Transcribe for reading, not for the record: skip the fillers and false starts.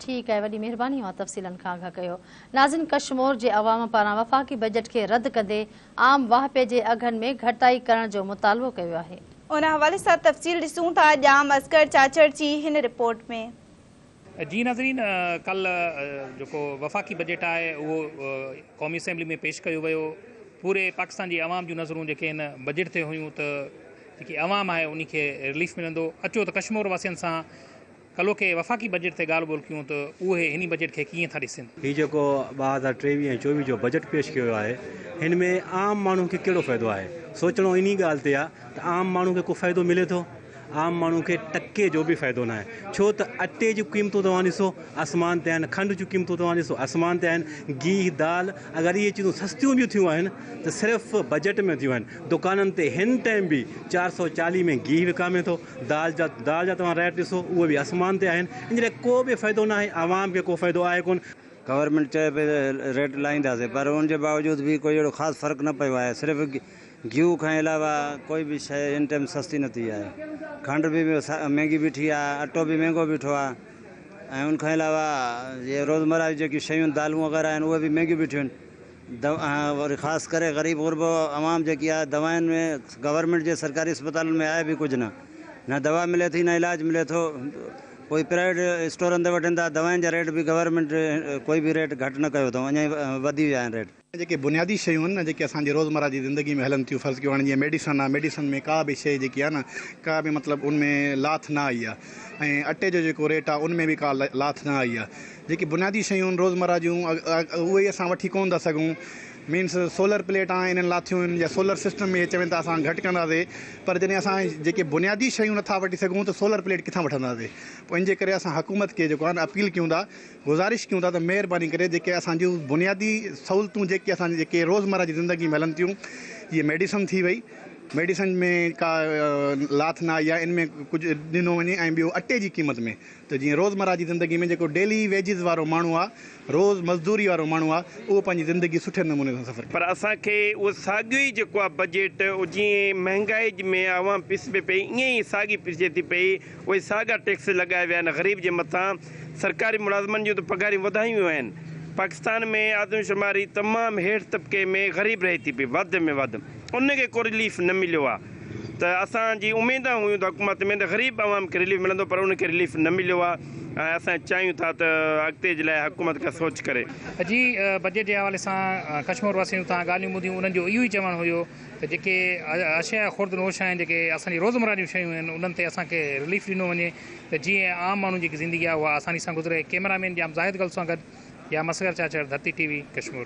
ٺيڪ آهي وڏي مهرباني اوهان تفصيلن کان آگاهه ڪيو. ناظرين ڪشمور جي عوام پاران وفاقي بجيٽ کي رد ڪندي عام واهپي جي اگهن ۾ گهٽتائي ڪرڻ جو مطالبو ڪيو آهي. ان حوالي سان تفصيل ڏسون ٿا ڄام اصغر چاچڙ جي هن رپورٽ ۾. جي ناظرين ڪالهه جيڪو وفاقي بجيٽ آهي اهو قومي اسيمبلي ۾ پيش ڪيو ويو پوري پاڪستان جي عوام جون نظرون جيڪي هن بجيٽ تي هيون ته جيڪي عوام آهي انهي کي رليف ملندو اچو ته ڪشمور واسين سان ڪلهوڪي وفاقي بجيٽ تي ڳالهه ٻولهه ڪيون ته اهي هني بجيٽ کي ڪيئن ٿا ڏسن. هي جيڪو 2023 ۽ 24 جو بجيٽ پيش ڪيو ويو آهي هن ۾ عام ماڻهو کي ڪهڙو فائدو آهي؟ سوچڻو انهي ڳالهه تي آهي ته عام ماڻهو کي ڪو فائدو ملي ٿو؟ عام ماڻهو کي ٽڪي جو به فائدو ناهي ڇو ته اٽي جون قيمتون توهان ڏسو آسمان تي آهن کنڊ جون قيمتون توهان ڏسو آسمان تي آهن گيهه دال اگر اهي چيزون سستيون به ٿيون آهن ته صرف بجيٽ ۾ ٿيون آهن دڪانن تي هن ٽائيم به 440 ۾ گيهه وڪامي ٿو دال جا دال جا توهان ريٽ ڏسو اهي به آسمان تي آهن ان جي لاء ڪو به فائدو ناهي عوام کي ڪو فائدو آهي ڪونه. گورنمينٽ چئي پئي ته ريٽ لاهينداسين پر ان جي باوجود به ڪوئي اهڙو خاص فرق نه پيو آهي صرف گيهه کان علاوه ڪوئي به شيء هن ٽائيم سستي نه ٿي آهي کنڊ به مهنگي بيٺي آهي اٽو به مهنگو بيٺو آهي ۽ ان کان علاوه جي روزمره جون جيڪي شيون دالون وغيره آهن اهي به مهنگيون بيٺيون آهن. وري خاص ڪري غريب غربو عوام جيڪي آهي دوائن ۾ گورنمينٽ جي سرڪاري اسپتالن ۾ آهي به ڪجهه نه نه دوا ملي ٿي نه علاج ملي ٿو ڪوئي پرائيويٽ اسٽورن تي وٺن ٿا دوائن جا ريٽ به گورنمينٽ ڪوئي به ريٽ گهٽ نه ڪيو اٿئون اڃا ئي وڌي ويا آهن ريٽ. جيڪي بنيادي شيون آهن نه جيڪي اسان جي روزمره جي زندگي ۾ هلن ٿيون فرض ڪيو هاڻي جيئن ميڊيسن آهي ميڊيسن ۾ ڪا به شيء جيڪي آهي نه ڪا به مطلب ان ۾ لاٿ نه آئي آهي ۽ اٽي جو جيڪو ريٽ آهي ان ۾ به ڪا لاٿ نه آئي آهي جيڪي بنيادي شيون آهن روزمره جون اهي ئي اسان وٺي ڪونه ٿا سگهون مينس سولر پليٽ آهن انهن لاٿيون آهن يا سولر سسٽم ۾ چون ٿا اسان گهٽ ڪنداسي پر جڏهن اسان جيڪي بنيادي شيون نٿا وٺي سگهون ته سولر پليٽ ڪٿان وٺنداسي پوء ان جي ڪري اسان حڪومت کي جيڪو آهي نه اپيل ڪيون ٿا گذارش ڪيون ٿا ته مهرباني ڪري جيڪي اسان جون بنيادي سهولتون جيڪي اسان جيڪي روزمره جي زندگي ۾ هلن ٿيون جيئن ميڊيسن ٿي وئي ميڊيسن ۾ ڪا لاٿ نه آئي آهي ان ۾ ڪجهه ڏنو وڃي ۽ ٻيو اٽي جي قيمت ۾ ته جيئن روزمره جي زندگي ۾ جيڪو ڊيلي ويجز وارو ماڻهو آ، روز مزدوري وارو ماڻهو آ، اهو پنهنجي زندگي سٺي نموني سان سفر ڪري. پر اسان کي اهو ساڳيو ئي جيڪو آ بجيٽ اهو جيئن مهنگائي ۾ عوام پسبي پئي ائين ئي ساڳي پسجي ٿي پئي اهي ساڳا ٽيڪس لڳايا ويا آهن غريب جي مٿان سرڪاري ملازمن جون ته پگهاريون وڌايون ويون آهن پاڪستان ۾ آدمشماري تمام هيٺ طبقي ۾ غريب رهي ٿي پئي وڌ ۾ وڌ ان کي ڪو رليف نه مليو آ. ته اسان جي اميدان هيون ته حڪومت ۾ ته غريب عوام کي رليف ملندو پر ان کي رليف نه مليو آهي ۽ اسان چاهيون ٿا ته اڳتي جي لاء حڪومت ڪا سوچ ڪري. جي بجيٽ جي حوالي سان ڪشمور واسين اتان ڳالهيون ٻڌيون انهن جو اهو ئي چوڻ هيو ته جيڪي اشياء خورد نوش آهن جيڪي اسان جي روزمره جون شيون آهن انهن تي اسان کي رليف ڏنو وڃي ته جيئن عام ماڻهن جي جيڪي زندگي آهي اها آساني سان گذري ڪئميرا مين ڄام زاهد گل سان گڏ ڄام اصغر چاچڙ ڌرتي ٽي وي ڪشمور.